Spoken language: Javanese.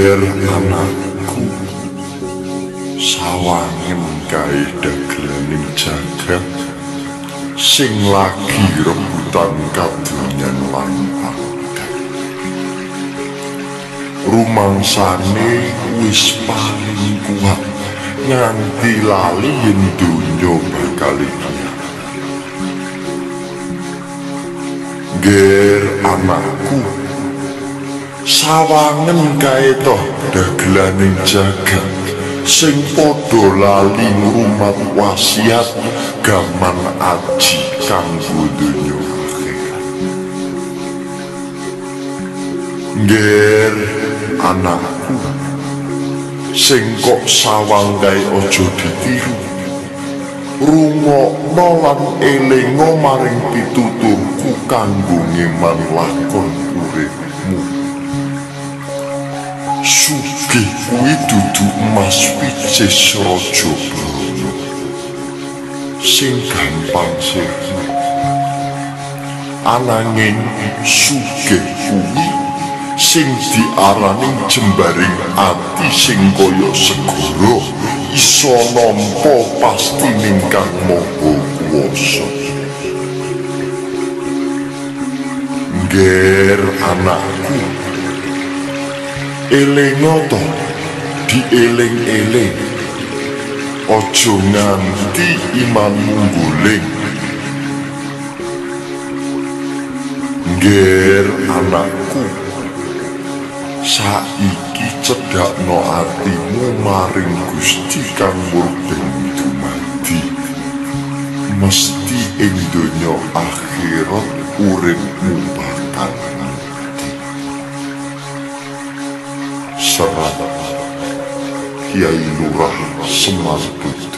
Ger anakku, sawangen kae dagelaning jagat sing lagi rebutan kadonyan lan pangkat. Rumangsane wis paling kuat nganti lali yen donya bakal kiamat. Ger anakku, sawangen kae toh dagelaning jagat sing padha lali ngrumat wasiat gaman aji kanggo donya akhirat. Ger anakku, sing kok sawang kae aja ditiru, rungokno lan elinga maring pituturku kanggo ngeman lakon uripmu. Sugih kuwi dudu emas picis raja brana sing gampang sirna, ananging sugih kuwi sing diarani jembaring ati sing kaya segara iso nampa pasti ning Kang Maha Kuwasa. Nger anakku, elinga to, dieling-eling, aja nganti imanmu guling. Nger anakku, saiki cedhakno atimu maring Gusti kang murbeng dumadi. Mesti ing donya akhirat uripmu bakal mati. Serat Kiai Lurah Semar Putra.